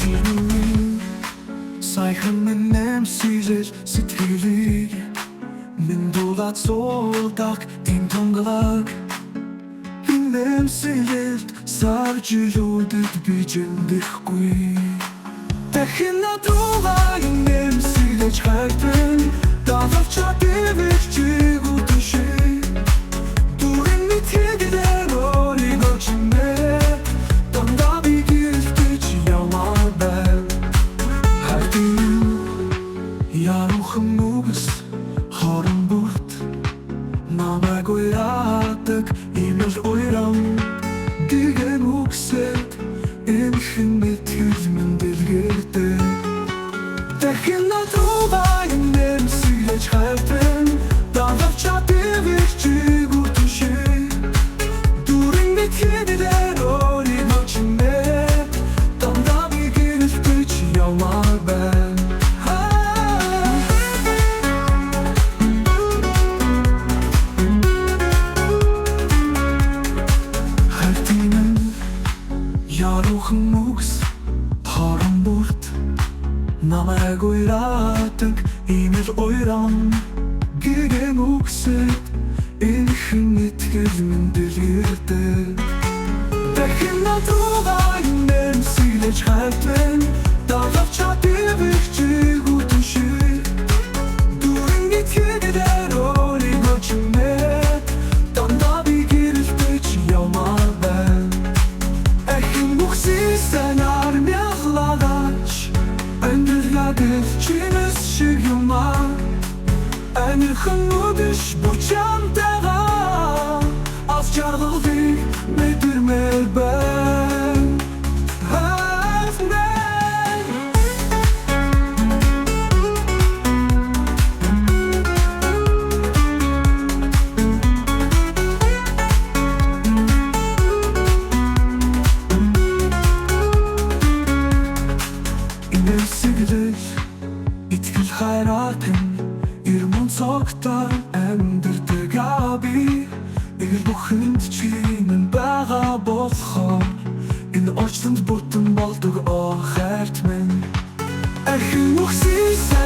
Чиний сайхан минь нэмсийлэл сэтгэлийг минь дуулаад суулгах тийм тунгалаг. Нэмсийлэлт сар жилүүдэд би жиндэхгүй. Дахин над руугаа нэмсийлэж хайртан дававч чадвар чигүүдэн шиг дүрэн мэтгэлээр өөрийгөө чимээ дандаа би гэрэлтэж явмаар байна. Хайртан яруухан үгс хорон бүрт намайг уяадаг ийм л уйрам гэгэн үгсэд энхэн мэтгэл минь дэлгэрдэг. Дахин над руугаа нэмсийлэж хайртан дававч чадвар чигүүдэн шиг дүрэн мэтгэлээр өөрийгөө чимээ дандаа би гэрэлтэж явмаар байна. Хайртын яруухан үгс хорон бүрт намайг уйраадаг ийм л уйрам гэгэн үгсэд энхэн мэтгэл минь дэлгэрдэг. Дахин над руугаа нэмсийлэж хайртан дававч чадвар чигүүдэн шиг дүрэн мэтгэлээр өөрийгөө чимээ дандаа би гэрэлтэж явмаар байна. Ахин үхсийсэн армяхлагач амьдрал чинээс шиг юм аа. Анирхан үдэш бучамтайгаа аз жаргалыг мэдэрмээр байна. Инээмсэглэл итгэл хайратын ирмэн цогтой амьдардаг би эгэл бүхэнд чи минь байгаа болохоор энэ орчлонд бүтэн болдог, оо хайрт минь. Ахин үхсийсэн